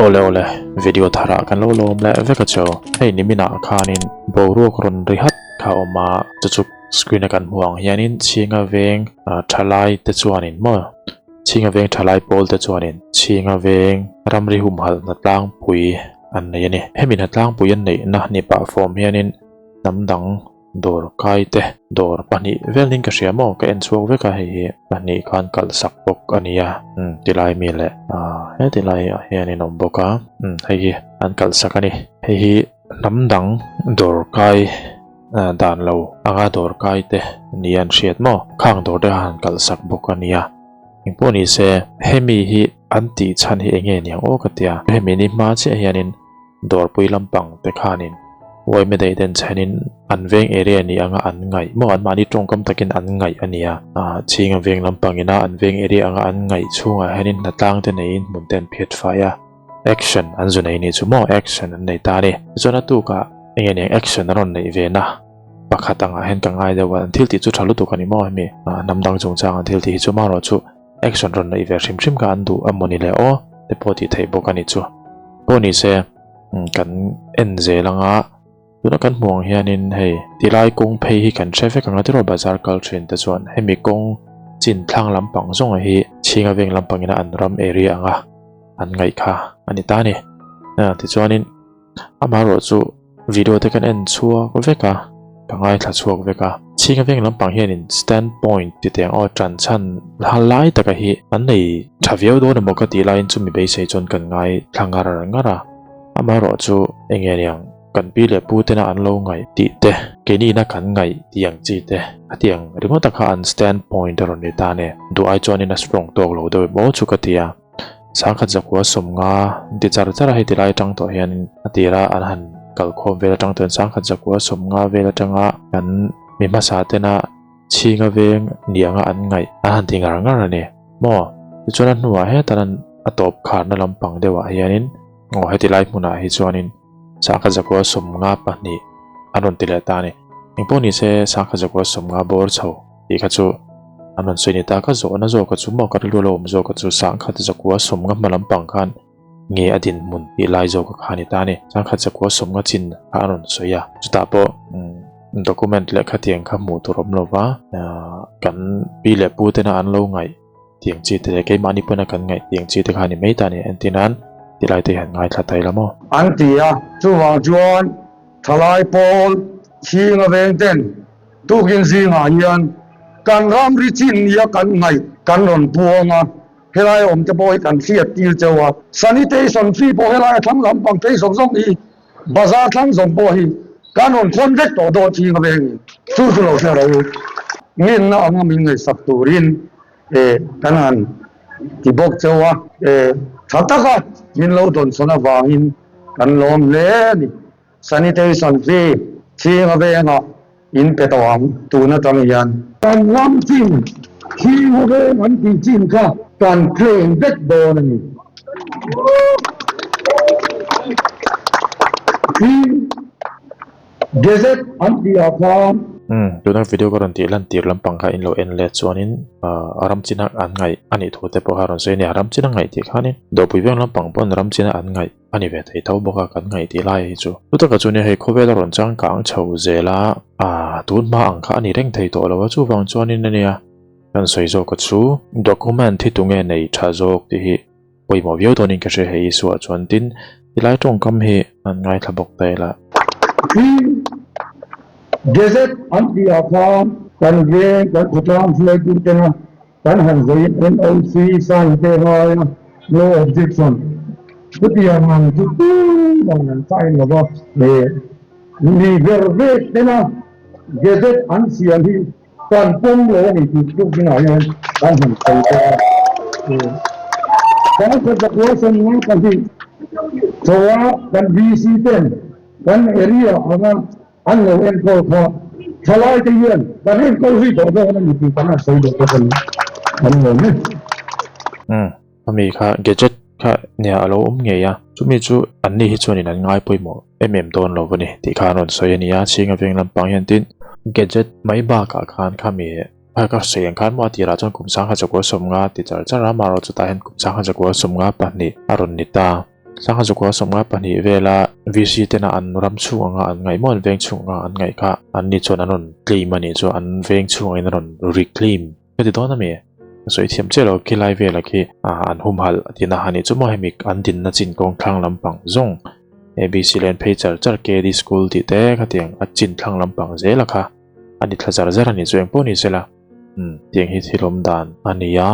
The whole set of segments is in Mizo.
Awle awle, video tharah kan lo lawm leh vek a chu. Hei niminah khanin boruak rawn ri hat kha a awm a, chu chu screen a kan hmuh ang hianin chhinga veng thalai te chuanin maw chhinga veng thalai pawl te chuanin chhinga veng ramri humhalh hna tlangpui an nei a ni. Hemi hna tlangpui an neihna ni pah fawm hianin hnam dang Dawr kai te dawr pahnih vel niin ka hria maw ka en chhuak vek a hei hi pahnih khan kalh sak bawk a nia umm tilai mi leh ah heti lai ah hian in awm bawk a umm hei hi an kalh sak a ni hei hi hnam dang dawr kai ah dan lo anga dawr kai te nia an hriat maw khang dawr te kha han kalh sak bawk a nia engpawh ni se hemi hi an tih chhan hi eng nge niang aw ka tia hemi ni hma chiah hianin. Dawrpui lampang te khanin uaime daih den chhenin an veng area ni anga an ngaih maw anmahni tawngkam takin an ngaih a nia. Chhinga veng lampang ina an veng area anga an ngaih chhungah hianin hnatlang te neiin hmun te an phiat fai a, action an zu nei ni chu maw action an nei ta a ni. Tichuan a tukah enge niang action an rawn neih ve na pakhat angah hian ka ngai deuh a, an thil tih chu tha lutuk a ni maw hemi hnam dang chungchang an thil tih hi chu marawh chu Action rawn neih ve hrim hrim kha an duh a mawni le aw te pawh tih theih bawk a ni chu. Pawh ni se kan en zel anga tuna kan hmuh ang hianin hei tilai kawng phei hi kan hre vek ang a tiraw bazar kal thin te chuan hemi kawng chin thlang lampang zawnga hi chhinga veng lampang ina an ram area anga an ngaih kha a ni ta a ni. Tichuanin Amaherawh chu video te kan en chhuak vek a, ka ngaithla chhuak vek a. Chhinga veng lampang hianin stand point ti teng aw tan chhan lai taka hi an nei tha viau dawn emaw ka tih laiin chumi beisei chuan kan ngaithla ngar ngar a. Amaherawh chu eng nge niang kan pi leh pu tena an lo ngaih tih te, keini ina kan ngaih tih ang chi te a ti ang ringawt a kha an stand point a rawn ni ta nia. Duh ai chuanin a strong tawk lo deuh emaw chu ka ti a. Sangkhat zakua sawmnga an ti char char a, hei ti lai atang tawh hianin a tira an han kalkhawm vel atang tawh hian sangkhat zakua sawmnga vel atanga kan mi hmasa tena chhinga veng ni anga an ngaih an han ti ngar ngar a ni maw? Tichuan a hnuah hetan an a tawp kharna lampang deuhah hianin aw heti lai hmunah hi chuanin sangkhat zakua sawmnga pahnih an rawn ti leh ta a ni. Engpawh ni se sangkhat zakua sawmnga bawr chho. Tih kha chu an rawn sawi ni ta ka zawhna zawk a chu maw ka rilru lo awm zawk a chu sangkhat zakua sawmnga hma lampang khan nge a dinhmun tih lai zawk a kha a ni ta a ni. Sangkhat zakua sawmnga chin kha an rawn sawi a, chutah pawh document leh khatiang kha hmuh tur awm lova kan pi leh pu tena an lo ngaih tiang chi te leh keimahni pawna kan ngaih tiang chi te kha a ni mai ta a ni. Entirnan tilai te hi han ngaithla thei la maw? An ti a, chuvang chuan thalai pawl chhinga veng ten Tukin zingah hian kan ramri chin nia kan ngaih kan rawn puang a, helai awm te pawh hi kan hriat tir cheu a. Sanitation fee pawh helai a thlang lampang phei zawng zawng hi bazar thlang zawng pawh hi kan rawn khawn vek tawh dawn ching a vengin chu chu lo hre ro ngenna anga min ngaihsak turin kan han ti bawk cheu a. Tha taka min lo dawnsawn avangin kan lawm hle a ni. Sanitation fee chhing a vengah in pe tawh ang tun atang hian. Kan ram chin chhing a veng an tih chin kha kan claim vek dawn a ni. Clean Gazette an tih ah khan. Umm tuna video ka rawn tih lan tir lampang kha in lo en let chuanin a ram chin a an ngaih a nih thu te pawh kha rawn sawi a ni a, ram chin a ngaih tih khanin dawhpui veng lampang pawn ram chin a an ngaih. A ni ve thei tho bawk a, kan ngaih tih lai hi chu. Chutaka chu nia hei khawvel a rawn changkang chho zel a, ah tun hma ang kha a ni reng thei tawh lo a, chuvang chuanin a nia kan sawi zawk a chu. Document hi tunge nei tha zawk tih hi pawimawh viau dawnin ka hria hei Isua chuan tin tilai tawngkam hi an ngaithla bawk ta ila. Clean Gazette an tih ah khan kan veng kan khawtlang hruaitu tena Kan han zawiin NOC sign te ngai a, no objection. Chutiang ang chu tumah an sign lo va. Mi ber vek tena gazette an siam hi kan pawm lo a ni tih tluk dingah hian kan han sawi bawk a. Kan khawchakua sawmnga pahnih chhoa kan VC ten kan area anga An lo enkawl kha thalai te hian kan enkawl zui tawh dawn a ni tih kan han sawi duh bawk a ni. Kan lawm e. Umm, ami kha gadget kha nia a lo awm ngei a, chumi chu anni hi chuanin an ngai pawimawh em em dawn lo a ni tih kha an rawn sawi a ni a, chhinga veng lampang hian tin gadget mai bakah khan khami kha ka sawi ang khan maw a tirah chuan kum sangha chakua sawmnga ti char char a, amaherawhchu tah hian kum sangha chakua sawmnga pahnih a rawn ni ta. Sangha zakua sawmnga pahnih vela VC tena an ram chhung anga an ngaih maw an veng chhung anga an ngaih kha an ni chuan an rawn claim a nih chu an veng chhung angin an rawn reclaim ka ti dawn a mi? Ka sawi thiam chiah lo khilai vela khi an humhalh tihna a nih chu maw hemi an dinna chin kawng thlang lampang zawng ABC lane phei char char KD school tih te khatiang a chin thlang lampang zela kha a ni thla zar zar a nih chu engpawh ni sela. Umm tiang hi thil awm dan a ni a,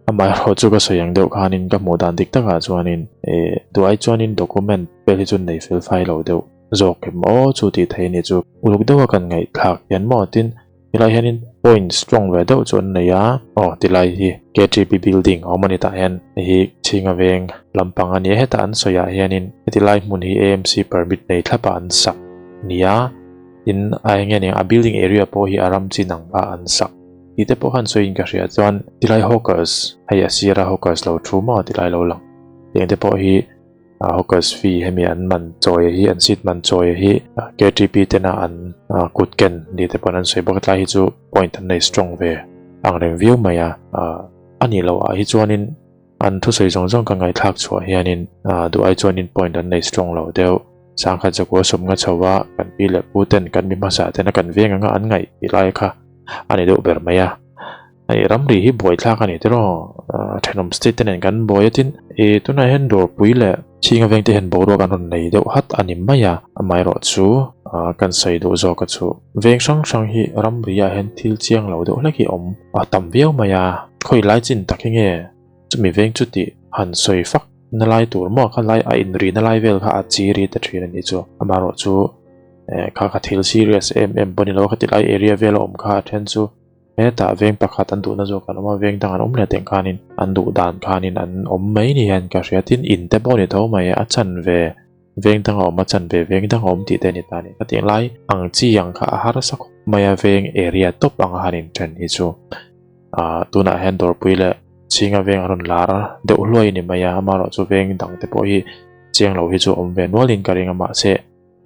amaherawh chu ka sawi ang deuh khanin ka hmuh dan dik takah chuanin eh duai chuanin document vel hi chu nei fel fai lo deuh zawk em aw chu tih theih a nih chu. Uluk deuha kan ngaihthlak hian maw tin helai hianin point strong ve deuh chu an nei a, aw tilai hi KTP building a awm a ni tah hian hei hi Chhinga veng lampang a ni a hetah an sawiah hianin heti lai hmun hi AMC permit nei thlapah an sak nia. Tin, a eng nge nia, a building area pawh hi a ram chin ang kha an sak tih te pawh khan sawiin ka hria chuan tilai hawkers hei a sira hawkers lo thu maw tilai lo lang tiang te pawh hi hawkers fee hemi an man chawi hi an seat man chawi hi KTP tena an kut ken ni te pawh an sawi bawk a tlai hi chu point an nei strong ve ang reng viau mai a a nih loh ah hi chuanin an thusawi zawng zawng ka ngaihthlak chhuah hianin duh ai chuanin point an nei strong lo deuh. Sangkhat zakua sawmnga chho a, kan pi leh pu ten kan mi hmasa ten a kan veng anga an ngaih tih lai kha a ni deuh ber mai a. Hei ramri hi buaithlak a ni tiraw, thenawm state te nen kan buai a tin i tunah hian dawrpui leh chhinga veng te hian boruak an rawn nei deuh hat a ni mai a, amaherawh chu kan sawi duh zawk a chu veng hrang hrang hi ramri ah hian thil chiang lo deuh hlek hi awm a tam viau mai a, khawi lai chin tak hi nge chumi veng chu tih han sawi fak na lai tur maw kha lai a inri na lai vel kha a chi ri ta thin a nih chu amaherawh chu eh kha kha thil serious em em pawh a ni lo khati lai area vel a awm kha a then chu hetah veng pakhat an duhna zawk an awm a veng dang an awm leh teng khanin an duh dan khanin an awm mai ni hian ka hria tin in te pawh a ni tho mai a chan ve veng dang a awm a chan ve veng dang a awm tih te a ni ta a ni khati lai ang chi ang kha a harsa khawp mai a veng area tawp anga han inchen hi chu ah tunah hian dawrpui leh Chhinga veng a rawn lar deuh hluai a ni mai a, amaherawh chu veng dang te pawh hi chiang lo hi chu awm ve nualin ka ring a mahse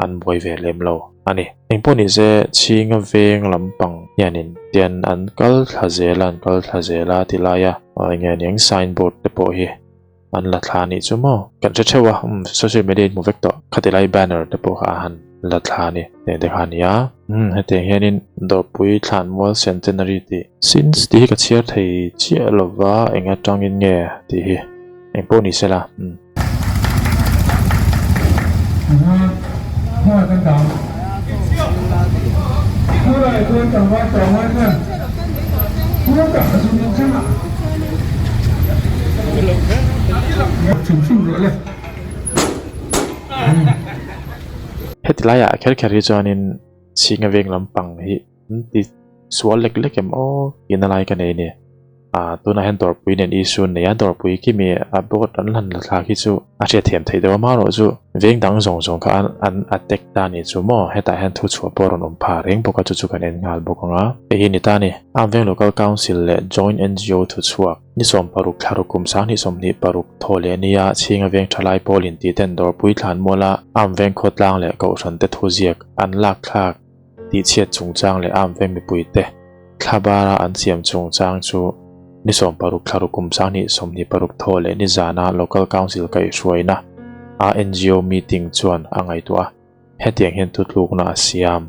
an buai ve lem lo a ni. Engpawh ni se Chhinga veng lampang hianin tian an kal thla zel a, an kal thla zel a ti lai a, enge aniang sign board te pawh hi an la thla anih chu maw? Kan hre theuh a, umm social media in hmu vek tawh, khati lai banner te pawh kha a han la thla a ni, heng te kha a ni a. Umm hetiang hianin Dawrpui Thlanmual Centenary tih since tih hi ka chhiar thei chiah lova eng atangin nge tih hi eng pawh ni sela umm. Heti laiah kher kher hi chuanin chhinga veng lampang hi an ti sual lek lek em aw tihna lai ka nei a ni. Ah tunah hian dawrpui nen issue an nei a, dawrpui khi mi a board an han la thlak hi chu a hriatthiam theih deuh a marawh chu veng dang zawng zawng kha an an attack ta a nih chu maw hetah hian thu chhuah pawh a rawn awm pha reng bawk a chu chu kan en nghal bawk ang a hei hi ni ta a ni. Am veng local council leh joint NGO thuchhuak ni 16 thla ruk kum 2026 thaw leh nia chhinga veng thalai pawl intih ten dawrpui thlanmuala am veng khawtlang leh kohhran te thuziak an lak thlak tihchhiat chungchang leh am veng mipuite thlabara an siam chungchang chu ni 16 thla ruk kum 2026 thaw leh ni zana Local Council kaihhruaina a NGO meeting chuan a ngaihtuah a, hetiang hian thutlukna a siam.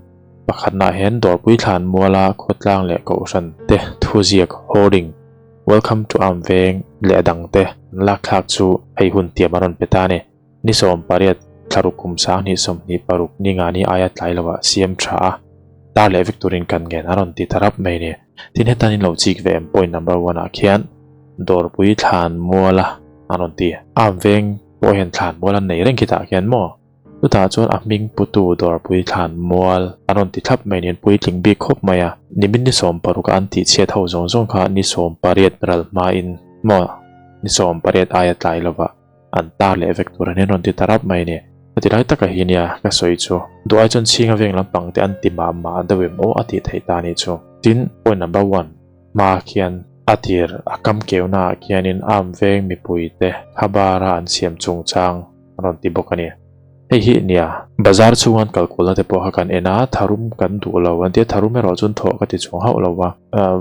Pakhatnaah hian Dawrpui Thlanmuala khawtlang leh Kohhran te thuziak hoarding Welcome to Am Veng leh a dangte an lakthlak chu hei hun tiam a rawn pe ta a ni. Ni 18 thla ruk kum 2026 ni nga ni aia tlai lovah siam tha a, tar leh vek turin kan ngen a rawn ti ta rap mai ni. Tin hetan in lo chik ve em point number one ah khian Dawrpui thlan mual a an rawn ti. Am veng pawh hian thlan mual an nei reng khitah khian maw? Chutah chuan a hming putu Dawrpui thlan mual an rawn ti thlap mai niin puitling bik khawp mai a. Nimin ni 16 a an tih chhiat ho zawng zawng kha ni 18 ral hmain maw ni 18 aia tlai lovah an tar leh vek tur an rawn ti ta rap mai a ni. Heti lai taka hi nia ka sawi chu duh ai chuan chhinga veng lampang te an ti mah mah deuh em aw a tih theih ta a nih chu. Tin, point number one hma khian a tir a kam keunaah khianin arm veng mipui te thlabara an siam chungchang an rawn ti bawk a ni. Hei hi nia bazar chhunga an kalkualna te pawh kha kan en a, tharum kan duh lo an ti a, tharum erawh chuan thawh ka ti chhuang hauh lo va,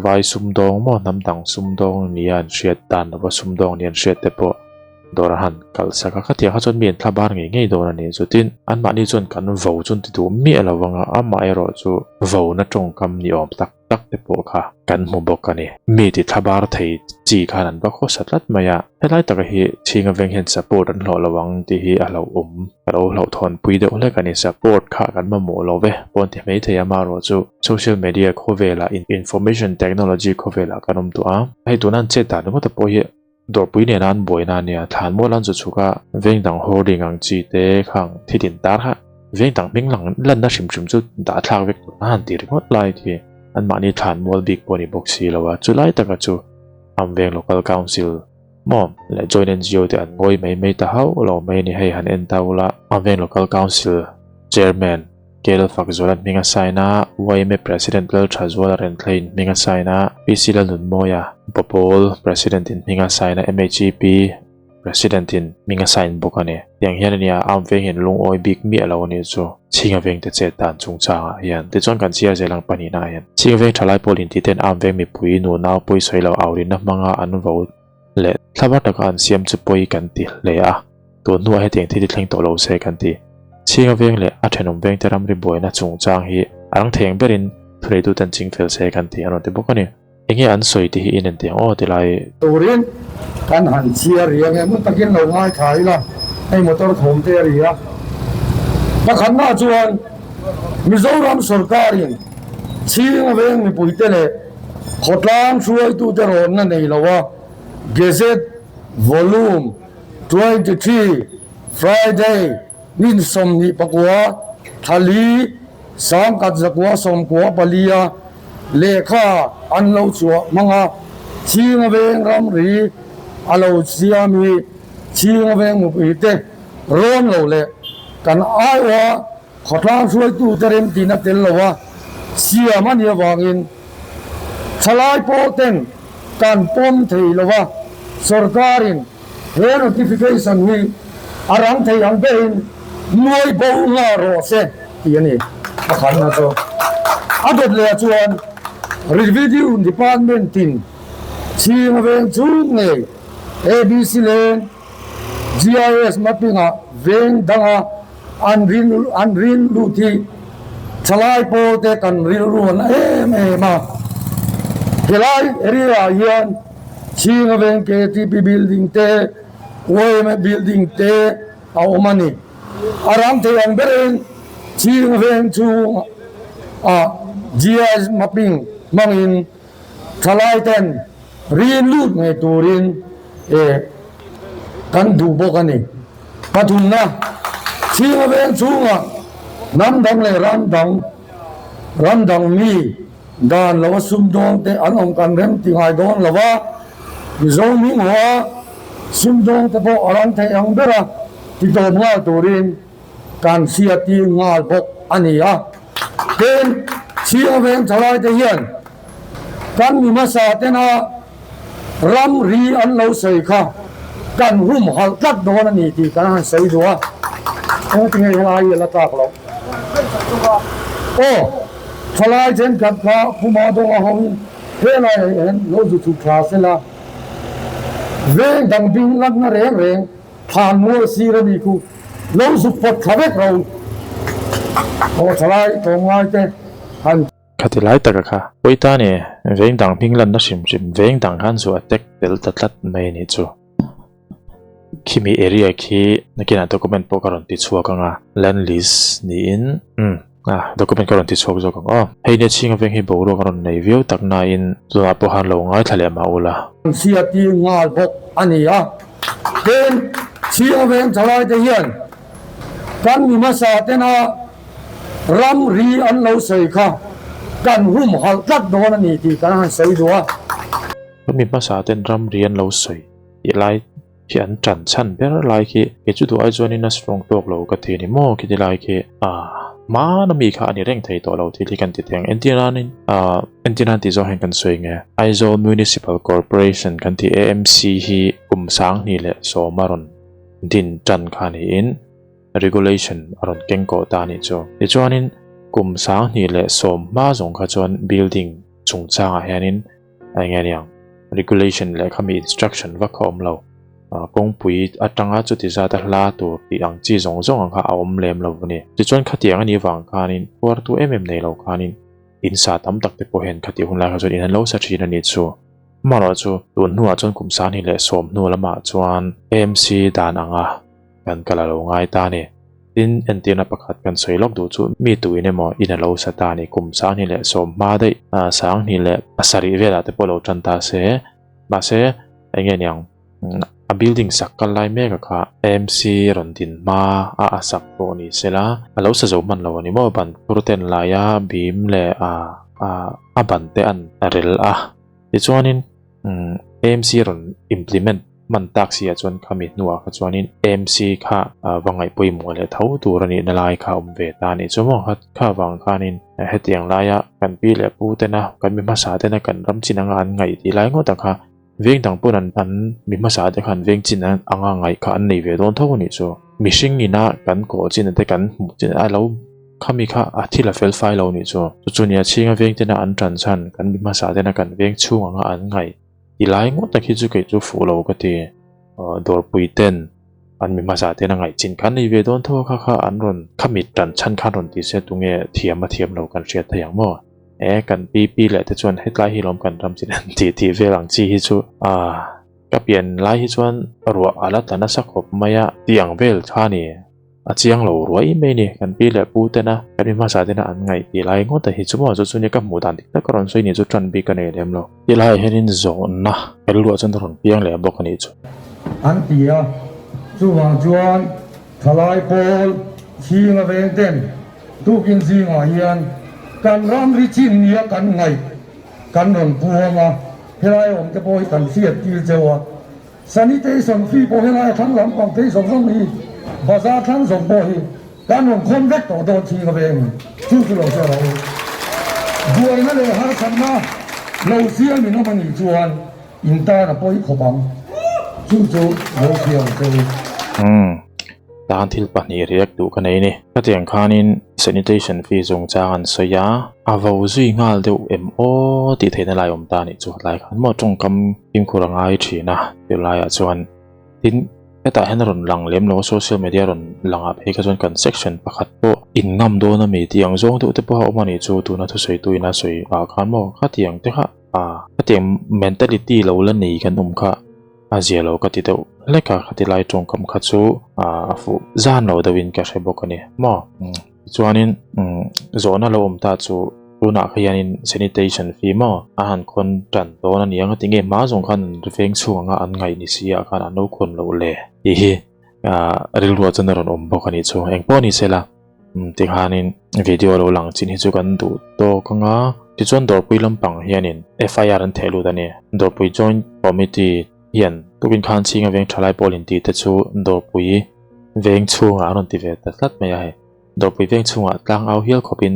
vai sumdawng maw hnam dang sumdawng nia an hriat dan lova sumdawng nia an hriat te pawh. Dawr an han kalh sak a, khatiang kha chuan mi an thla bar ngei ngei dawn a ni. Chutin anmahni chuan kan vo chu an ti duh miah lo vang a, amaherawh chu vona tawngkam ni awm tak tak te pawh kha kan hmu bawk a ni. Mi ti thla bar thei chi khan an va khawsa tlat mai a, helai taka hi chhinga veng hian support an hlawh lo ang tih hi a hlauhawm. Ka lo hlauhthawnpui deuh hlek a ni, support kha kan mamawh lo ve pawh an ti mai thei a, amaherawh chu social media khawvelah information technology khawvelah kan awm tawh a, hei tuna an chet dan ringawt te pawh hi Dawrpui nena an buaina a nia, thlan mual an zu chhuk a, veng dang hoarding ang chi te khang thi din tar kha veng dang hming lang lanna hrim hrim chu dah thlak vek tur a han ti ringawt lai khi anmahni thlan mual bik pawh a ni bawk si lo a, chulai taka chu am veng local council maw leh joint NGO te an ngawi mai mai ta hauh lo mai a ni, hei han en ta ula am veng local council chairman. Kel Fakzuala'n hming a sign a, yma President Lalthazuala Renthlaiin hming a sign a, PC Lalnunmawia, Bawpawl President-in hming a sign a, MHEP President-in hming a sign bawk a ni. Tiang hian a nia, arm veng hian lungawi bik miah lo a nih chu. Chhinga vengte chet dan chungchangah hian tichuan kan chhiar zel ang pahnihna ah hian. Chhinga veng thalai pawl intih ten arm veng mipui nu nau pawi sawi lo au rinna hmanga an vo leh thlabar taka an siam chu pawi kan ti hle a, tun hnuah hetiang thil hi thleng tawh lo se kan ti. Chhinga veng leh a thenawm vengte ramri buaina chungchang hi a rang theng berin thuneituten ching fel se kan ti an rawn ti bawk a ni. Enge an sawi tih hi in entiang aw ti lai. Turin kan han chhiar riang em takin lo ngaithla ila hei motor thawm te a ri a. Pakhatna chuan Mizoram sawrkarin Chhinga veng mipuite leh Khawtlang hruaitute rawnna nei lo a, Gazette Volume 23, Friday, nin 24, thla li, 1994 a lehkha an lo chhuah hmang a, Chhinga Veng ramri a lo siam hi Chhinga Veng mipuite rawn lo leh kan aiawha khawtlang hruaitute remtina tel lo a siam a nih avangin Thalai pawh ten kan pawm thei lo a, sorkarin he notification hi a rang thei ang berin nuai bo nga rawh se tih a ni. Pakhatna chu a dawt leh ah chuan Revenue Department in chhing veng chung ngei ABC leng GIS mapping ah veng danga an rin an rin lut hi thalai pawl te kan rilru an em em a, helai area ah hian Chhinga veng KTP building te YMA building te a awm a ni. A ram thei ang berin Chhinga veng chhung ah GIS mapping hmangin Thalai ten rin lut ngei turin eh kan duh bawk a ni. Pathumna, Chhinga veng chhungah hnam dang leh ram dang, ram dang mi dan lo a sumdawng te an awm kan rem ti ngai dawn lo a, Mizo hming haw a sumdawng te pawh a ram theih ang bera ti tawp nghal turin kan hriattir nghal bawk a ni a. Tin, Chhinga veng thalai te hian Kan mi hmasa tena ramri an lo sawi kha kan hum halh tlat dawn a ni tih kan han sawi duh a, engtinge helai hi a la tlak loh? Aw, thalai thenkhat kha Puma dawnga hoin helaiah hian lo zu chhuk thla sela, veng dang bing latna reng reng thlan mual sir a ni khu lo zuk pawt thla vek ro. Aw, thalai tlawmngai te han. Khati lai taka kha pawi ta ni, veng dang hming lanna hrim hrim veng dang khan chu a tek tel ta tlat mai a nih chu. Khimi area khi nakinah document pawh ka rawn ti chhuak ang a, land lease niin umm ah document ka rawn ti chhuak zawk ang aw. Hei nia chhinga veng hi boruak a rawn nei viau tak nain tunah pawh khan lo ngaithla leh mah ula. Hriattir nghal bawk a ni a, tin chhinga veng thalai te hian kan mi hmasa tena Ramri an lo sawi kha kan hum halh tlat dawn a ni tih kan han sawi duh a. Kan mi hmasa ten ramri an lo sawi tih lai khi an tan chhan ber lai khi kei chu duh ai chuanin a strong tawk lo ka ti a ni maw khiti lai khi ah hmana mi kha a ni reng thei tawh lo thil hi kan ti thei ang entir nanin ah entir nan tih zawng hian kan sawi nge Aizawl Municipal Corporation kan tih AMC hi kum 2010 a rawn din tan kha niin Regulation a rawn keng kawh ta a nih chu. Tichuanin kum 2010 hma zawng kha chuan building chungchangah hianin a eng nge niang regulation leh khami instruction vak kha awm lo. Kawngpui atanga chuti zata hla tur tih ang chi zawng zawng ang kha a awm lem lo a ni. Tichuan khatiang a nih vang khanin phuartu em em nei lo khanin in sa tam tak te pawh hian khatih hun lai kha chuan in an lo sa thin a ni chu. Amaherawh chu tun hnuah chuan kum sanghnih leh sawm hnu lamah chuan AMC dan anga kan kal a lo ngai ta a ni. Tin, entirna pakhat kan sawi lawk duh chu mi tuin emaw in a lo sa ta a ni. Kum sanghnih leh sawm hma daih sanghnih leh pasarih velah te pawh lo tan ta se. Mahse, eng nge niang a building sak kal lai mek a kha AMC rawn din hma a a sak pawh ni sela a lo sa zo hman lo a ni maw ban phur ten laia bim leh a a ban te an rel a tichuanin AMC rawn implement hman tak si ah chuan khami hnuah kha chuanin AMC kha va ngaih pawimawh leh tho tur a nihna lai kha a awm ve ta a nih chu maw kha vang khanin hetiang laia kan pi leh pu tena kan mi hmasa tena kan ram chin anga an ngaih tih lai ngawt a kha Veng dang pawn an an mi hmasa te khan veng chin an anga ngaih kha an nei ve dawn tho a nih chu. Mihring ina kan kawh chin te kan hmuh chin a lo khami kha a thil a fel fai lo nih chu. Chu chu nia chhinga veng tena an tan chhan kan mi hmasa tena kan veng chhung anga an ngaih ti lai ngawt tak hi chu kei chu fuh lo ka ti. Dawrpui ten an mi hmasa tena ngaih chin kha an nei ve dawn tho a kha kha an rawn khami tan chhan khan rawn ti se tunge thiam a thiam lo kan hriat thei ang maw. E kan pi pi leh te chuan hetlai hi lawm kan ram chin an tih tih vel ang chi hi chu a ka pian lai hi chuan ruah a la tla nasa khawp mai a tih ang vel kha a ni a chiang lo ruai mai a ni kan pi leh pu tena kan mi hmasa tena an ngaih tih lai ngawt a hi chu maw chu chu nia ka hmuh dan dik tak a rawn sawi ni chu tan bik a nei lem lo ti laiah hianin zawhna rilruah chuan a rawn piang leh bawk a nih chu. An ti a, chuvang chuan thalai pawl chhinga veng ten Tukin zingah hian kan ramri chin nia kan ngaih kan rawn puang a, helai awm te pawh hi kan hriat tir cheu a. Sanitation fee pawh helai a thlang lampang phei zawng zawng hi bazar thlang zawng pawh hi kan rawn khawn vek tawh dawn chhing a veng chu chu lo hre rawh u. Buaina leh harsatna lo siam in awm a nih chuan in tan a pawi khawp ang chu chu lo hria ang che u. Umm, tan thil pahnih riak duh ka nei ni. Khatiang khanin sanitation fee chungchang an sawi a, a vo zui nghal deuh em aw tih theihna lai awm ta nih chu tlai khan maw tawngkam fimkhur a ngai thin a tilaiah chuan tin hetah hian a rawn lang lem lo a social media rawn lang ah phei kha chuan kan section pakhat pawh in ngam dawn a mi tih ang zawng deuh te pawh a awm a nih chu tuna thusawi tu in a sawi ah khan maw khatiang te kha a khatiang mentality lo la nei kan awm kha. A zia lo ka ti deuh hlek a, khati lai tawngkam kha chu a fuh zan lo deuhin ka hre bawk a ni maw. Tichuanin zawhna lo awm ta chu tunah kha hianin sanitation fee maw a han khawn tan dawn a ni ang a tinge hma zawng khan an veng chhung anga an ngaih ni si ah khan an lo khawn loh le tih hi rilruah chuan a rawn awm bawk a nih chu. Engpawh ni sela. Tikhanin video lo lang chin hi chu kan duh tawk anga tichuan dawrpui lampang hianin FIR an theh lut a ni. Dawrpui Joint Committee hian tukin khan chhinga veng thalai pawl intih te chu dawrpui veng chhungah an rawn ti ve ta tlat mai a hei. Dawrpui veng chhungah tlang au hial khawpin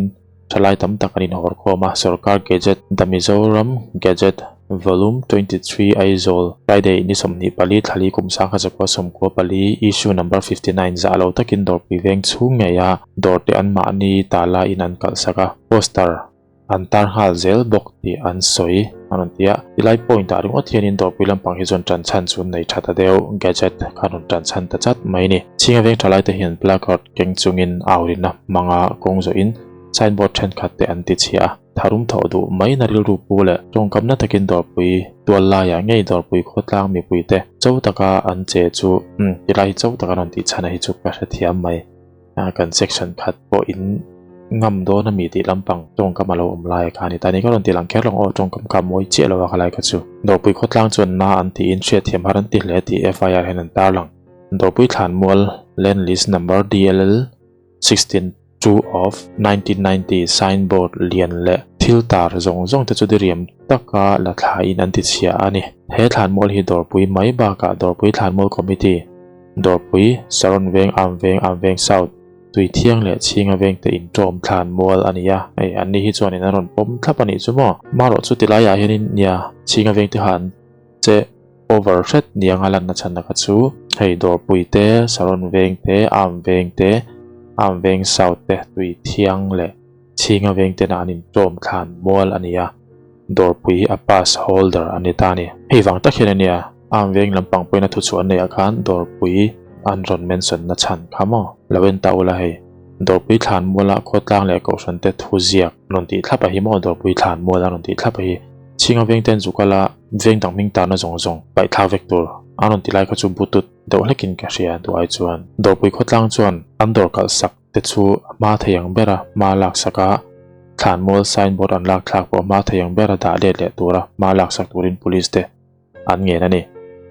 thalai tam tak an inhawr khawm a, Sorkar Gazette, The Mizoram Gazette, Volume 23 Aizawl, Friday ni 24 thlali kum sangha zakua 14 Issue Number 59 zah lo takin dawrpui veng chhung ngei a, dawrte anmahni tala in an kalhsak a, poster an tar nghal zel bawk tih an sawi a rawn ti a. Tilai point ah ringawt hianin dawrpui lampang hi chuan tan chhan chu an nei tha ta deuh, gadget kha an rawn tan chhan ta chat mai a ni. Chhinga veng thalai te hian placard keng chungin aurinna hmanga kawng zawhin signboard thenkhat te an ti chhiah a. Tharum thawh duh mai na rilru pu leh tawngkamna takin dawrpui tual laiah ngei dawrpui khawtlang mipuite cho taka an che chu umm tilai hi cho taka rawn tih chhan a hi chu ka hrethiam mai a kan section khat pawh in ngam dawn a mi tih lampang tawngkam a lo awm lai kha a ni ta ni ka rawn ti lang kher lo aw tawngkam kha a mawi chiah lo a khalai kha chu dawrpui khawtlang chuan na an tiin hriatthiam har an ti hle tih FIR hian an tarlang dawrpui thlanmual land list number DLL 16 2 of 1990 signboard lian leh thil tar zawng zawng te chu diriam taka la thlaiin an ti chhia a ni. He thlanmual hi Dawrpui mai bakah Dawrpui Thlanmual Committee, Dawrpui, Saron Veng, Am Veng, Am Veng South, Tuithiang leh Chhinga Veng te intawm thlanmual a ni a. Hei an ni hi chuanin an rawn pawm thlap a nih chu maw? Marawh chu tilaiah hianin nia Chhinga Veng te kha an che over hret ni anga lanna chhanna kha chu hei Dawrpui te, Saron Veng te, Am Veng te, Am Veng South te, Tuithiang leh Chhinga Veng tena an intawm thlan mual a ni a, Dawrpui hi a pass holder a ni ta a ni. Hei vang tak hian a nia. Arm veng lampang pawhin a thuchhuah an neih ah khan dawrpui an rawn mention na chhan kha maw? Lo en ta ula hei. Dawrpui thlan muala khawtlang leh kohhran te thu ziak rawn tih thlap a hi maw? Dawrpui thlan mual a rawn tih thlap a hi. Chhinga veng ten zu kal a veng dang hming tarna zawng zawng paih thlak vek tur an rawn ti lai kha chu butut deuh hlekin ka hria duai chuan. Dawrpui khawtlang chuan an dawr kalh sak te chu a hma thei ang bera hma lak sak a, thlanmual signboard an lak thlak pawh hma thei ang bera dah let leh tura hma lak sak turin police te an ngen a ni.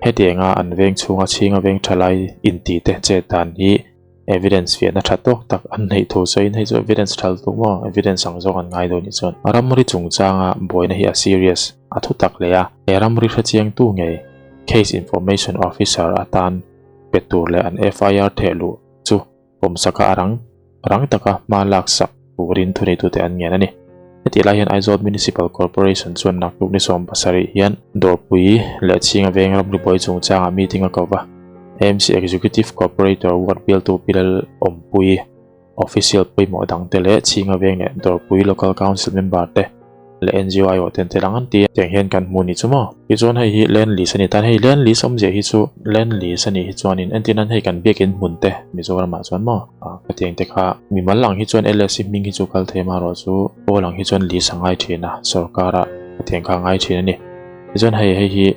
Hetianga an veng chhunga chhinga veng tha lai inti te chet dan hi evidence fiahna tha tawk tak an neih thu sawiin hei chu evidence tha lutuk maw evidence ang zawng an ngai dawn nih chuan ramri chungchanga buaina hi a serious a thu tak leh a, he ramri hrechiangtu ngei case information officer atan pe tur leh an FIR thehluh chu Pawmsaka a rang rang taka hma lak sak turin thuneitute an ngen a ni. Hetih lai hian Aizawl Municipal Corporation chuan naktuk ni 70 hian Dawrpui leh Chhinga Veng ramri buai chungchangah meeting a ko va. AMC Executive Corporator Ward bialtu Pi Lal Awmpui, Official pawimawh dangte leh Chhinga Veng leh Dawrpui Local Council member te leh NGO aiawh ten tel ang an ti a. Tiang hian kan hmu ni chu maw? Tichuan hei hi land lease a ni tan hei land lease awmzia hi chu land lease a nih hi chuanin entir nan hei kan biakin hmun te Mizoram ah chuan maw ah khatiang te kha mimal ang hi chuan LSC hming hi chu kal thei amaherawh chu pawl ang hi chuan lease a ngai thin a sorkar ah khatiang kha a ngai thin a ni. Tichuan hei hei hi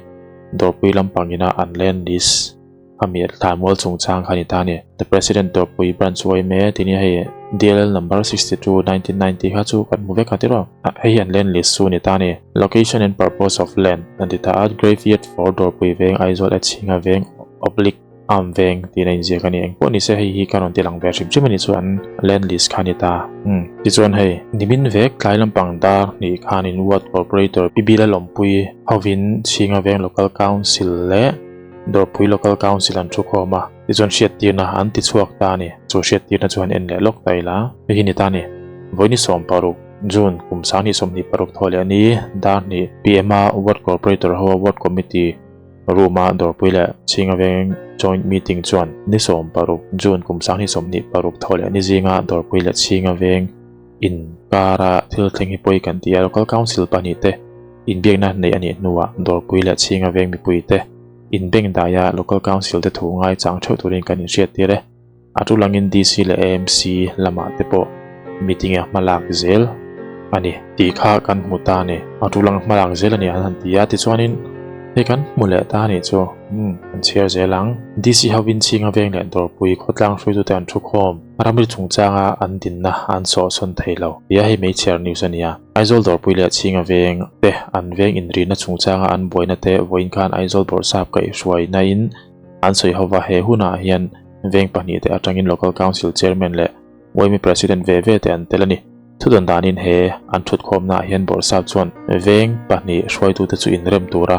dawrpui lampang ina an land lease Khami thlanmual chungchang kha ni ta a ni. The President Dawrpui Branch yma tih nia hei DLL number 62 1990 kha chu kan hmu vek a tiraw. Hei hi an land list chu a ni ta a ni. Location and purpose of land an ti ta a, Graveyard for Dawrpui Veng Aizawl at Chhinga Veng oblique Arm Veng tiin a inziak a ni. Engpawh ni se hei hi ka rawn ti lang ve hrim hrim a ni chu an land list kha a ni ta. Umm. Tichuan hei nimin vek tlai lampang dar hnih khanin Ward Corporator Pi Bila Lawmpui hovin Chhinga Veng Local Council leh Dawrpui Local Council an thu khawm a, tichuan hriattirna an ti chhuak ta a ni. Chu hriattirna chu han en leh lawk ta ila, hei hi ni ta a ni. Vawiini 60, June, kum 2026 thaw leh a ni, dar hnih PM a Ward Corporator ho a Ward Committee room a Dawrpui leh Chhinga Veng Joint Meeting chuan ni 60, June, kum 2026 thaw leh ni zinga Dawrpui leh Chhinga Veng inkara thil thleng hi pawi kan ti a, Local Council pahnih te inbiakna neih a nih hnuah Dawrpui leh Chhinga Veng mipui te inbeng daia Local Council te thu ngai chang theuh turin kan inhriat tir e. A tu langin DC leh AMC lamah te pawh meeting a hmalak zel a ni tih kha kan hmu ta a ni. A tu lang hmalak zel a ni an han ti a, tichuanin hei kan hmu leh ta a nih chu. Umm kan chhiar zel ang. DC hovin Chhinga Veng leh Dawrpui khawtlang hruaitute an thu khawm. Ramri chungchanga an dinna an sawhsawn thei lo tia hei Meichher news a nia. Aizawl Dawrpui leh Chhinga Veng te an veng inrihna chungchanga an buaina te vawiin khan Aizawl Bawrhsap kaihhruaina in an sawi hova he hunah hian veng pahnih te atangin Local Council Chairman leh yma President ve ve te an tel a ni. Thudawn danin he an thutkhawmnaah hian Bawrhsap chuan veng pahnih hruaitute chu inrem tura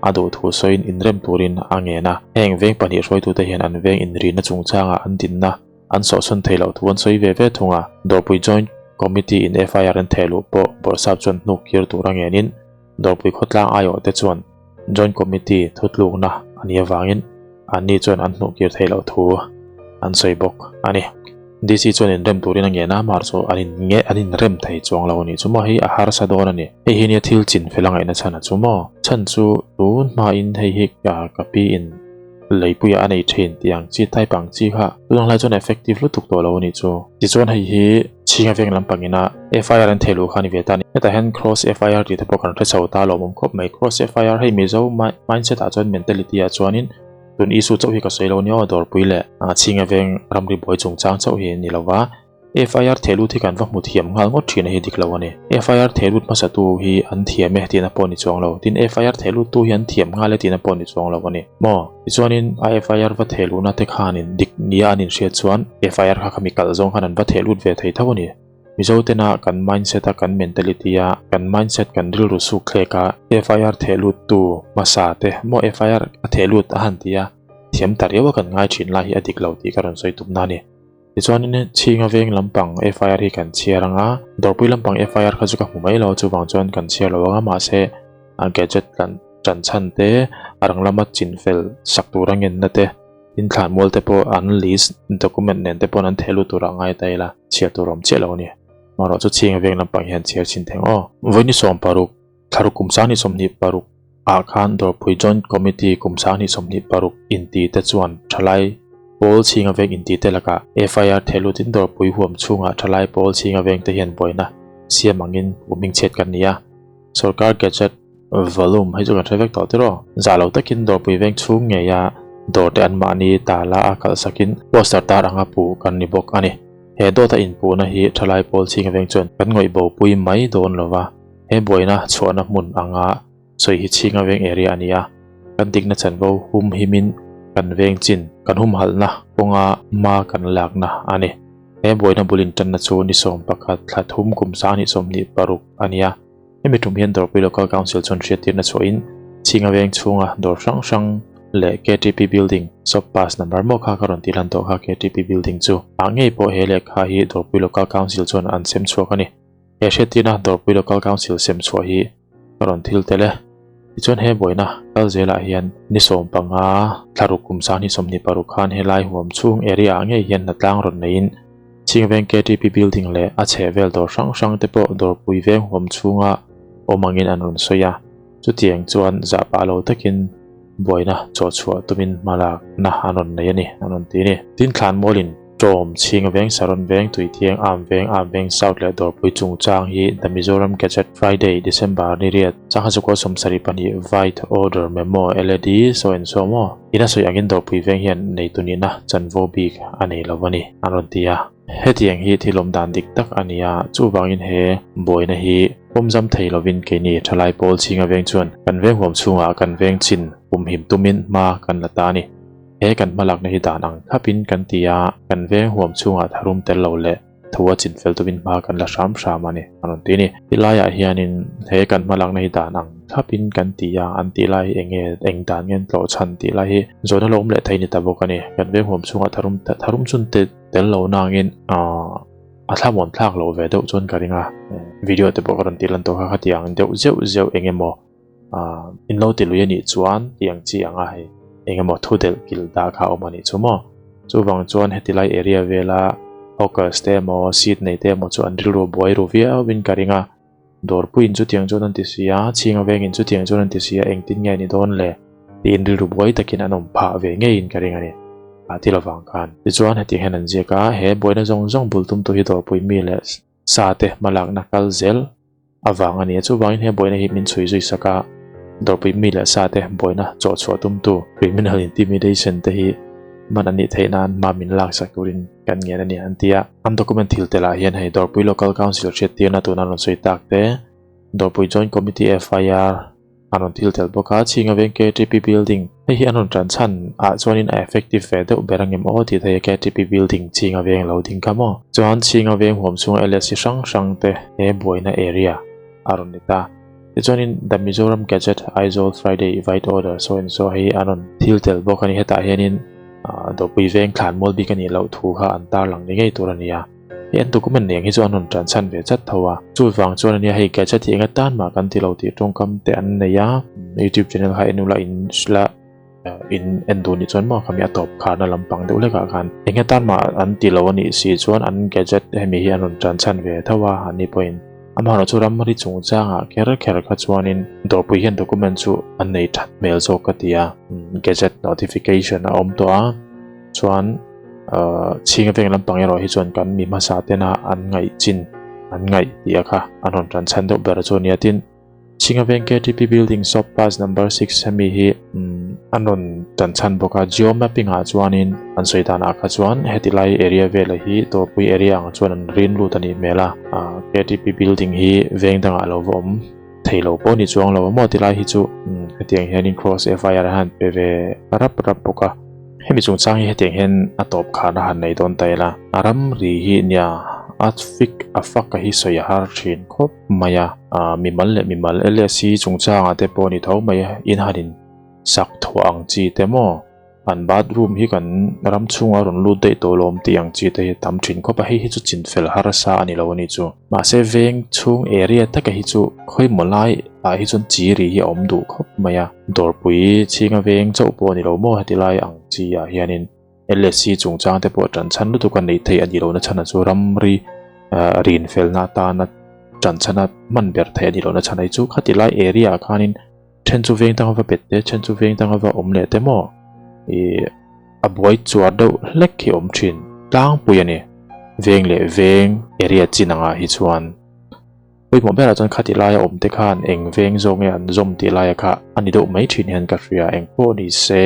a duh thu sawiin inrem turin a ngen a. Heng veng pahnih hruaitute hian an veng inrihna chungchanga an dinna an sawhsawn thei loh thu an sawi ve ve thung a. Dawrpui Joint Committee in FIR an theh luh pawh Bawrhsap chuan hnuk kir tur a ngenin Dawrpui khawtlang aiawhte chuan Joint Committee thutlukna a nih avangin anni chuan an hnuh kir theih loh thu an sawi bawk a ni. DC chuan inrem turin a ngen a, mar chu an in nge an inrem thei chuang lo a nih chu maw hei a harsa dawn a ni. Hei hi nia thil chin fel a ngaihna chhan a chu maw? Chhan chu tun hmain hei hi ka pi in leipuiah a nei thin tih ang chi type ang chi kha tunang lai chuan effective lutuk tawh lo a nih chu. Tichuan hei hi Chhinga veng lampangin a FIR an thei luh kha a ni ve ta a ni. Hetah hian cross FIR tih te pawh kan hre chho ta lawmawm khawp mai. Cross FIR hei Mizo mindset ah chuan mentality ah chuanin tun issue chauh hi ka sawi lo nia aw Dawrpui leh Chhinga veng ramri buai chungchang chauh hi ni lova. FIR theh lut hi kan va hmu thiam nghal ngawt thin a hi dik lo a ni. FIR theh lut hmasatu hi an thiam e tihna pawh ni chuang lo. Tin FIR theh luttu hi an thiam nghal e tihna pawh ni chuang lo a ni. Maw? Tichuanin a FIR va theh luhna te khanin dik nia an inhriat chuan FIR kha khami kalh zawng khan an va theh lut ve thei tho a ni. Mizo tena kan mindset a kan mentality a kan mindset kan rilru suk thlek a FIR theh luttu hmasa te maw FIR a theh lut a han ti a thiam ta riau a kan ngai thin lai hi a dik lo tih ka rawn sawi tumna a ni. Tichuanin Chhinga veng lampang FIR hi kan chhiar ang a, Dawrpui lampang FIR kha chu ka hmu mai lo, chuvang chuan kan chhiar lo ang a, mahse a gadget tlan tan chhan te, a rang lama chin fel sak tura ngenna te, in thlanmual te pawh an list document nen te pawh an theh lut tura ngai ta ila, chhiar tur awm chiah lo a ni. Amaherawhchu Chhinga veng lampang hian chhiar chhin theng aw. Vawiini 60, thlaruk kum 2026. ah khan Dawrpui Joint Committee kum sanghnih 26 inti te chuan thalai pawl chhinga veng inti te lakah FIR theh lutin Dawrpui huam chhungah thalai pawl chhinga veng te hian buaina siam angin hmuhming chhiat kan ni a. Sorkar Gazette Volume hei chu kan hre vek tawh tiraw? Zah lo takin Dawrpui veng chhung ngeia dawr te anmahni tala a kalhsakin poster tar anga puh kan ni bawk a ni. He dawta inpuhna hi thalai pawl chhinga veng chuan kan ngawih bopui mai dawn lova, he buaina chhuahna hmun anga sawi hi chhinga veng area a ni a, kan dikna chanvo hum himin kan veng chin kan humhalhna kawnga hma kan lakna a ni. He buaina bul intanna chu ni 11 thla thum kum 2026 a ni a. Hemi tum hian Dawrpui Local Council chuan hriattirna chhuahin Chhinga veng chhunga dawr hrang hrang leh KTP Building shop pass number maw kha ka rawn tih lan tawh kha KTP Building chu ah ngei pawh he lehkha hi Dawrpui Local Council chuan an sem chhuak a ni. He hriattirna Dawrpui Local Council sem chhuah hi ka rawn thil tel e. Tichuan he buaina kal zelah hian ni 15 thlaruk kum 2026 khan helai huam chhung area ah ngei hian hnatlang rawn neiin Chhingveng KTP Building leh a chhehvel dawr hrang hrang te pawh dawrpui veng huam chhunga awm angin an rawn sawi a, chutiang chuan zah pah lo takin buaina chawhchhuah tumin hmalakna an rawn nei a ni, an rawn ti a ni. Tin Thlanmualin Ṭawm, Chhingveng, Saron Veng, Tuithiang, Am Veng, Am Veng South leh Dawrpui chungchang hi The Mizoram Gazette Friday, December ni riat, Sangha Chukua 72 Vite Order Memo LED saw en saw maw? Ina sawi angin Dawrpui Veng hian neitu nihna chanvo bik a nei lo a ni, an rawn ti a. Hetiang hi thil awm dan dik tak a ni a, chuvangin he buaina hi pawmzam thei lovin keini thalai pawl chhinga veng chuan kan veng huam chhungah kan veng chin pumhim tumin hma kan la ta a ni. He kan hmalakna hi dan ang thlapin kan ti a, kan veng huam chhungah tharum tel lo leh thu a chinfel tumin hma kan la hram hram a ni, an rawn ti a ni. Ti laiah hianin he kan hmalakna hi dan ang thlapin kan ti a, an tih lai hi eng nge, eng dan nge an tlawh chhan tih lai hi zawhna lo awm leh thei ni ta bawk a ni. Kan veng huam chhungah tharum tharum chun tel lo nangin a thlamuan thlak loh ve deuh chuan ka ring a, video te pawh ka rawn tih lan tawh kha khatiang deuh zeuh zeuh eng emaw in lo ti lui a nih chuan tih ang chi anga hei eng emaw thu delh kilh dah kha a awm a nih chu maw. Chuvang chuan heti lai area vela hawkers te emaw seat nei te emaw chu an rilru buai ru viau in ka ring a, dawrpuiin chutiang chuan an ti si a, chhinga vengin chutiang chuan an ti si a, engtin nge ni dawn le tiin rilru buai takin an awm phah ve ngeiin ka ring a ni a ti lovang khan. Tichuan heti hian an ziak a, he buaina zawng zawng bul tumtu hi dawrpui mi leh sa te hmalakna kal zel avang a ni a, chuvangin he buaina hi min chhui zui sak a, dawrpui mi leh sa te buaina chawhchhuah tumtu criminal intimidation te hi man an nih theih nan hma min lak sak turin kan ngen a ni an ti a. An document thil telah hian hei Dawrpui Local Council hriattirna tuna an rawn sawi tak te, Dawrpui Joint Committee FIR, An rawn thil tel bawk a, Chhinga veng KTP building hei hi an rawn tan chhan ah chuanin a effective ve deuh ber angem aw tih theih a KTP building Chhinga veng lo ding kha maw. Chuan Chhinga veng huam chhunga LSC hrang hrang te he buaina area a rawn ni ta. Tichuanin The Mizoram Gazette Aizawl Friday Evite Order saw in saw hei an rawn thil tel bawk a ni. Hetah hianin Dawpui veng thlan mual bik a nih loh thu kha an tarlang ni ngei tur a ni a. Hei an document neng hi chu an rawn tan chhan ve chat tho a, chuvang chuan ania hei gadget hi enga tan mah kan ti lo tih tawngkam te an nei a, youtube channel kha en ula in la in en duh nih chuan maw khami a tawp kharna lampang deuh hlekah khan enga tan mah an ti lo anih si chuan an gadget hemi hi an rawn tan chhan ve tho a ani pawhin amaherawh chu ramri chungchangah kher kher kha chuanin dawrpui hian document chu an nei that hmel zawk ka ti a, gadget notification a awm tawh a chuan. Chhinga veng lampang erawh hi chuan kan mi hmasa tena an ngaih chin an ngaih tih a kha an rawn tan chhan deuh ber chu a nia. Tin, Chhinga veng KTP building shop pass number 6 hemi hi an rawn tan chhan bawk a. Geo mapping ah chuanin an sawi danah kha chuan heti lai area vela hi Dawrpui area ang chuan an rin lut a nih hmel a. KTP building hi veng dangah lo va awm thei lo pawh ni chuang lo a maw ti lai hi chu hetiang hianin cross FIR a han pe ve rap rap bawk a. Hemi chungchang hi hetiang hian a tawp kharna han nei dawn ta ila, a ramri hi nia a fik a fak a hi sawi a har thin khawp mai a, mimal leh mimal LSC chungchangah te pawh a ni tho mai a, in han in sak thuah ang chi te maw, an bathroom hi kan ram chhungah a rawn lut daih tawh lawm tih ang chi te hi a tam thin khawp a, hei hi chu chinfel harsa a ni lo a ni chu. Mahse veng chhung area taka hi chu khawimaw lai ah hi chuan chi ri hi a awm duh khawp mai a, dawrpui chhinga veng chauh pawh a ni lo maw heti lai ang chi ah hianin LSC chungchang te pawh tan chhan lutuk a neih theih a ni lohna chhan a chu ramri rin felna atana tan chhana hman ber theih a ni lohna chhan a hi chu khati lai area ah khanin. Then chu veng danga va bet te, then chu veng danga va awm leh te maw? Ih a buai chuar deuh hlek hi awm thin tlangpui a ni. Veng leh veng area chin angah hi chuan pawimawh berah chuan khati laia awm te khan eng veng zawk nge an zawm tih laia kha a ni deuh mai thin hian ka hria eng pawh ni se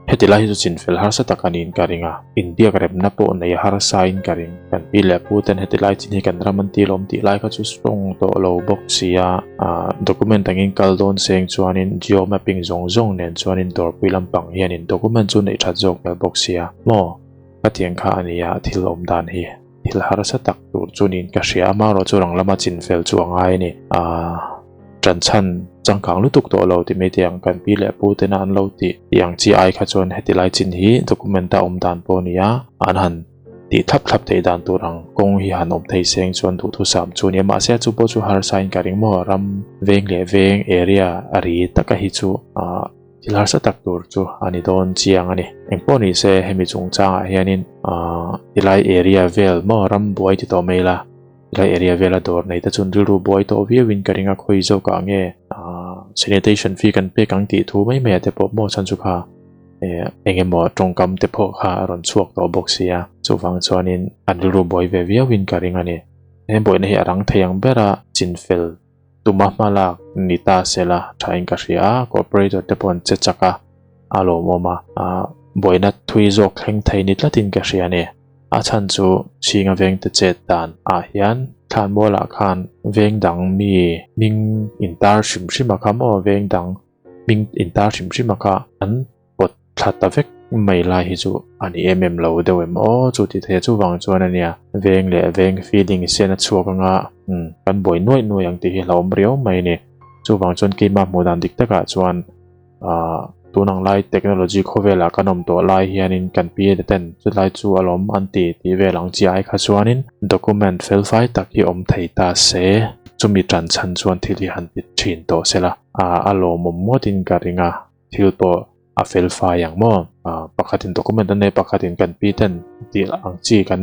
heti lai hi chu chinfel harsa tak a niin ka ring a, inbiak remna pawh nei harsa in ka ring. Kan pi leh pu ten heti lai chin hi kan ram an ti lawm tih lai kha chu strong tawh lo bawk sia, document angin kal dawn seng chuanin geo mapping zawng zawng nen chuanin dawrpui lampang hianin document chu neih that zawk hmel bawk sia maw khatiang kha a nia thil awm dan hi. Thil harsa tak tur chu niin ka hria a, amaherawh chu rang lama chinfel chu a ngai a ni. Aaa ṭanchhan changkang lutuk tawh lo ti mai teh ang kan pi leh pu tena an lo tih tih ang chi ai kha chuan heti lai chin hi document a awm dan pawh a ni a, an han tih thlap thlap theih dan tur ang kawng hi han awm thei seng chuan duhthusam chu a ni a, mahse chu pawh chu harsa in ka ring maw ram veng leh veng area a ri taka hi chu aaa. Thil harsa tak tur chu a ni dawn chiang a ni. Engpawh ni se hemi chungchangah hianin aah tilai area vel maw ram buai ti tawh mai ila, tilai area vela dawr nei te chuan rilru buai tawh viauin ka ring a, khawi zawkah nge aah sanitation fee kan pek ang tih thu mai mai ah te pawh maw chhan chu kha eh eng emaw tawngkam te pawh kha a rawn chhuak tawh bawk sia, chuvang chuanin an rilru buai ve viauin ka ring a ni. He buaina hi a rang thei ang bera chinfel Tuma hmalak ni ta sela thain ka hria a, cooperator te pawh an che chak a, a lawmawm a, buaina thui zawk thleng thei ni tlatin ka hria a ni. A chhan chu Chhinga vengte chet dan ah hian Thlanmualah khan veng dang mi hming intar hrim hrim a kha maw veng dang hming intar hrim hrim a kha an pawt thla ta vek mai lai hi chu a ni em em lo deuh em aw chu ti thei chuvang chuan a nia veng leh veng feeling sen a chhuak anga umm kan buai nuaih nuaih ang tih hi hlauhawm riau mai a ni chuvang chuan keimah hmuh dan dik takah chuan ahh tun ang lai technology khawvelah kan awm tawh lai hianin kan pi te ten chulai chu a lawm an ti tih vel ang chi ai kha chuanin document fel fai tak hi awm thei ta se chumi tan chhan chuan thil hi han ti thin tawh sela ahh a lawmawm ngawtin ka ring a. Thil pawh a fel fai ang maw? Pakhatin document an nei, pakhatin kan pi ten tih ang chi kan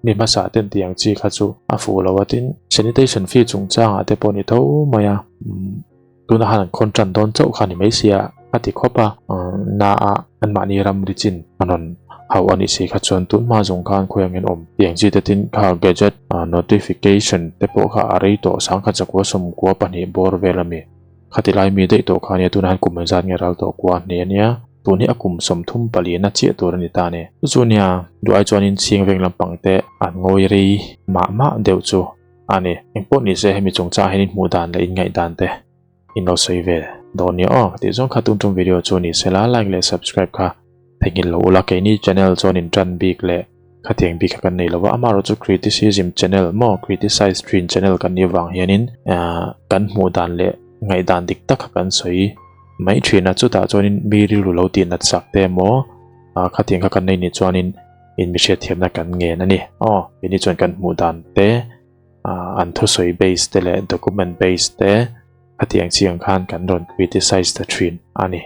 mi hmasa ten tih ang chi kha chu a fuh lo a tin sanitation fee chungchangah te pawh ni tho mai a, tuna han an khawn tan dawn chauh kha ni mai sia a ti khawp a, na a anmahni ramri chin an rawn hauh a nih si kha chuan tun hma zawng khan khawi angin awm tih ang chi te tin kha gadget notification te pawh kha a rei tawh sangkhat zakua sawmkua pahnih bawr vel a mi. Khati lai mi daih tawh kha ania tunah hian kum engzat nge ral tawh kua hne ania tun hi a kum 34 na chiah tur a ni ta a ni. Chu chu nia duh ai chuanin chhing veng lampang te an ngawi rei mah mah deuh chu a ni. Engpawh ni se hemi chungchangah hian in hmuh dan leh in ngaih dan te in lo sawi ve dawn nia aw. Tih zawng kha tun tum video chu ni sela like leh subscribe kha theihnghilh lo ula keini channel chuan in tan bik leh khatiang bik kha kan nei lova amaherawh chu criticism channel maw criticize thin channel kan nih avang hianin ahh kan hmuh dan leh ngaihdan dik tak kha kan sawi mai thin a chutah chuanin mi rilru lo tih nat sak te emaw ah khatiang kha kan nei nih chuanin in mi hriatthiamna kan ngen a ni aw keini chuan kan hmuh dan te ah an thusawi base te leh document base te khatiang chiang khan kan rawn criticize ta thin a ni.